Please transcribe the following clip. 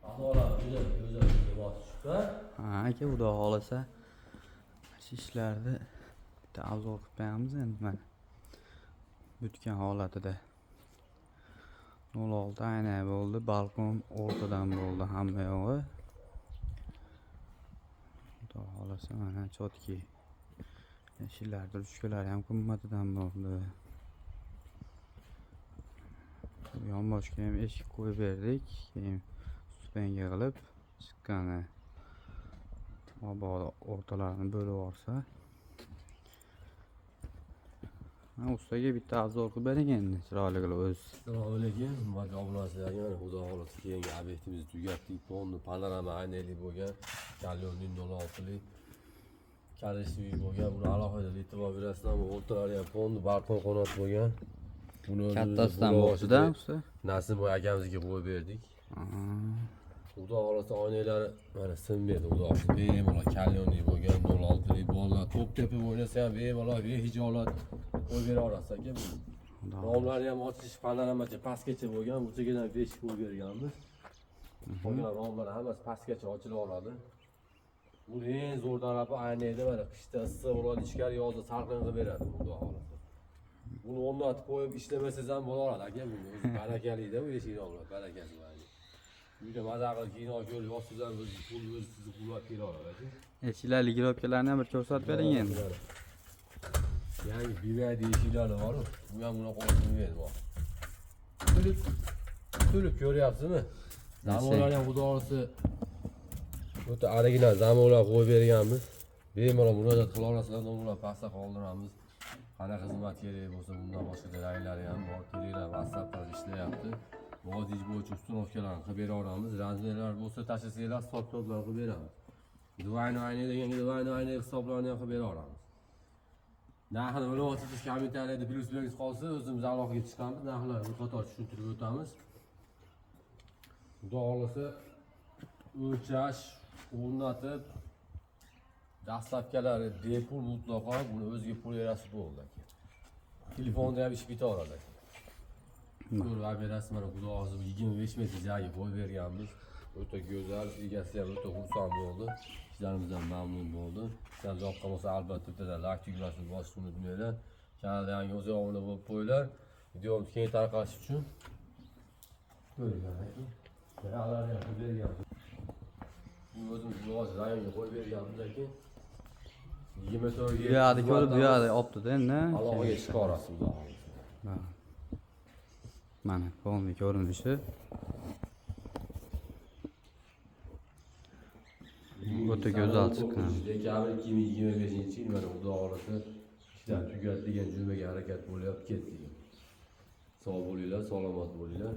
Ahvoli juda go'zal libos tushibdi. Ha aka, xudo xohlasa shu ishlarni bitta obzor qilib qo'yamiz endi mana. Bitgan holatida. 06 ayna bo'ldi, balkon o'rtadan bo'ldi hamma yog'i. Xudo xohlasa mana chotki. Eshiklarni ruchkalari ham qimmatidan bo'ldi. Yonboshga ham eshik qo'yib berdik. Keyin stupenga qilib chiqqani. Mabodo o'rtalarini bo'lib yuborsa. Ha, ustaga bitta obzor qilib bering endi, chiroyli qilib o'z. Assalomu alaykum, hurmatli obunachilarga. Mana xudo xohlasa keyingi obyektimizni tugatdik. Polni panorama aynali bo'lgan, Kalyonning 06lik korishli bo'lgan. Buni alohida e'tibor berasizlar. Bu o'rtalari ham polni balkon qanot bo'lgan. Buni o'zimiz Kattasidan buloq bo'libdi-da ichida usta. Nasimboy akamizga qo'yib berdik. Xudo xohlasa oynalari mana sinmaydi, xudo xohlasa bemalol kalyonli bo'lgan 06lik bolalar to'p tepib o'ynasa ham bemalol behijolat qo'yib bera olasiz aka buni. Xudo Romlari ham ochilish panoramacha pastgacha bo'lgan, bu chekkadan 5 qo'yib berganmiz. Qolgan romlar hammasi pastgacha ochila oladi. Bu eng zo'r tarafi aynaydi mana qishda issiq bo'ladi, ichkari yozda salqin qilib beradi xudo xohlasa. Buni o'rnatib qo'yib ishlamasangiz ham bo'la oladi aka, buni o'zi barakalida bu eshik romlar barakasi bor. Uyda maza qilib kino ko'rib yotsangiz ham o'zi pul o'zi sizni quvvat kela oladi aka. Eshiklar ligirovkalarni ham bir ko'rsatib bering endi. Yangi BYD eshiklari bor-u, bu ham bunaqa olmaydi bor. Tulib tulib ko'ryapsizmi? Zamonlar ham xudo xohlasa o'ta original zamonlar qo'yib berganmiz. Bemalol murojaat qila olasizlar, nomerlar pastda qoldiramiz. Qanaqa xizmat kerak bo'lsa, bundan boshqa ranglari ham bor. Telegram, WhatsApplar ishlayapti. Vodiy bo'yicha установка larni qilib bera olamiz. Razmerlar bo'lsa tashlasanglar, hisob-kitoblar qilib beramiz. Двойной ayna deganga двойной ayna hisoblarni ham qilib bera olamiz. Narxini bilmoqchisiz, kommentariyada plyus belgisi qolsa, o'zimiz aloqaga chiqamiz, narxlarni bir qator tushuntirib o'tamiz. Xudo xohlasa o'lchash, o'rnatib, dastlabkalari bepul mutlaqo, buni o'ziga pul berasiz bo'ldi aka. Telefonda ham ish bitaveradi aka. Ko'rib olib berasiz, mana xudo xohlasa 25 metr joyga qo'yib berganmiz. O'ta go'zal, egasi ham o'ta xursand bo'ldi. Ishlarimizdan mamnun bo'ldi. Sizlar yoqqan bo'lsa albatta bitta like tugmasini bosishni unutmanglar. Kanalga yangi o'zi obuna bo'lib qo'yinglar. Videomiz keng tarqalishi uchun. Ko'ringlar aka. Yoqlarni ham qo'yib berganmiz. Bu o'zimiz Buloq rayoniga qo'yib berganmiz aka. 24 Bu yoqda ko'rib, bu yoqda olibdi-da endi. Aloqaga chiqa olasiz xudo xohlasa. Ha. Mana polniy ko'rinishi. O'ta go'zal chiqqan. Dekabr 2025 yil mana xudo xohlasa ishlar tugatdik, jumaga harakat bo'lyapti, ketdik. Sog' bo'linglar, salomat bo'linglar.